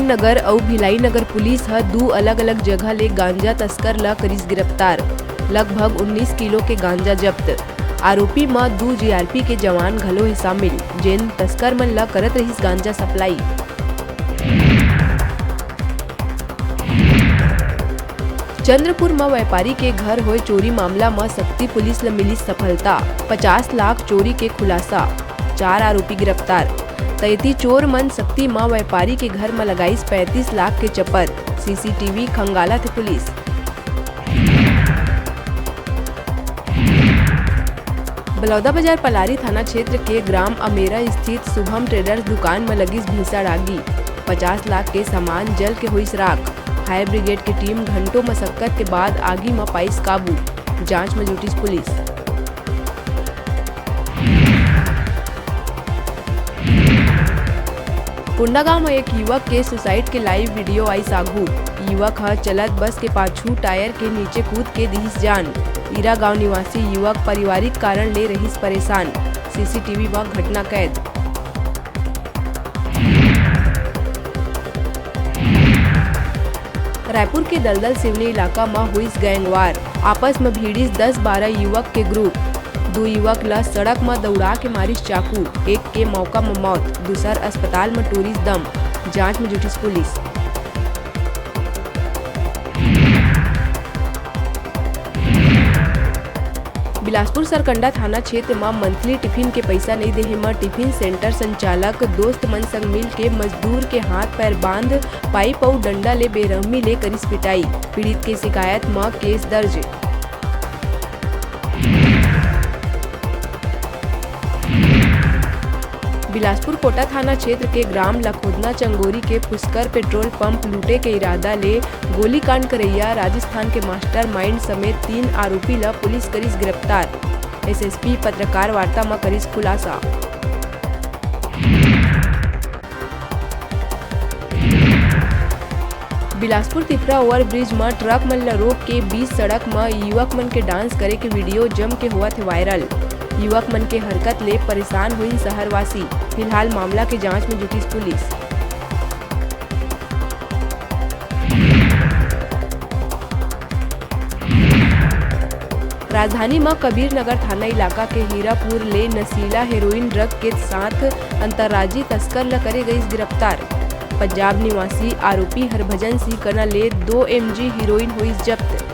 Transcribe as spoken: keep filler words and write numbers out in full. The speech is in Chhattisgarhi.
नगर अउ भिलाई नगर पुलिस ह दू अलग-अलग जगह ले गांजा तस्कर ल करिस गिरफ्तार। लगभग उन्नीस किलो के गांजा जब्त। आरोपी म दू जीआरपी के जवान घलो हे शामिल, जेन तस्कर मन ल करत रहिस गांजा सप्लाई। चंद्रपुर म व्यापारी के घर होय चोरी मामला म सक्ती पुलिस ल मिलिस सफलता, पचास लाख चोरी के खुलासा, चार आरोपी गिरफ्तार। त एती चोर मन सक्ती म व्यापारी के घर म लगाइस पैंतीस लाख के चपर, सीसीटीवी खंगालत हे पुलिस। बलौदाबाजार पलारी थाना क्षेत्र के ग्राम अमेरा स्थित शुभम ट्रेडर्स दुकान म लगिस भीषण आगी। पचास लाख के सामान जल के होइस राख। फायर ब्रिगेड के टीम घंटों मशक्कत के बाद आगी म पाइस काबू। जांच म जुटिस पुलिस। कोंडागांव म एक युवक के सुसाइड के लाइव वीडियो आइस आघू। युवक ह चलत बस के पाछू टायर के नीचे कूद के दिहिस जान। ईरा गांव निवासी युवक पारिवारिक कारण ले रहिस परेशान। सीसीटीवी म घटना कैद। रायपुर के दलदल सिवनी इलाका म होइस गैंगवार। आपस म भिड़िस दस बारह युवक के ग्रुप। दू युवक ल सड़क म दउड़ा के मारिस चाकू। एक के मौका म मौत, दूसर अस्पताल म टूरिस दम। जांच म जुटिस पुलिस। बिलासपुर सरकंडा थाना क्षेत्र म मंथली टिफिन के पइसा नइ देहे म टिफिन सेंटर संचालक दोस्त मन संग मिल के मजदूर के हाथ पैर बांध पाइप अउ डंडा ले बेरहमी ले करिस पिटाई। पीड़ित के शिकायत म केस दर्ज। बिलासपुर कोटा थाना क्षेत्र के ग्राम लखोदना चंगोरी के पुष्कर पेट्रोल पंप लूटे के इरादा ले गोलीकांड करइया राजस्थान के मास्टरमाइंड समेत तीन आरोपी ल पुलिस करिस गिरफ्तार। एसएसपी पत्रकार वार्ता म करिस खुलासा। बिलासपुर तिफरा ओवरब्रिज म ट्रक मन ल रोक के बीच सड़क म युवक मन के डांस करे के वीडियो जम के होवत हे वायरल। युवक मन के हरकत ले परेशान होइन शहरवासी। फिलहाल मामला के जांच म जुटिस पुलिस। राजधानी म कबीर नगर थाना इलाका के हीरापुर ले नशीला हेरोइन ड्रग के साथ अंतर्राज्यीय तस्कर ल करे गइस गिरफ्तार। पंजाब निवासी आरोपी हरभजन सिंह कना ले दो एमजी हेरोइन होइस जब्त।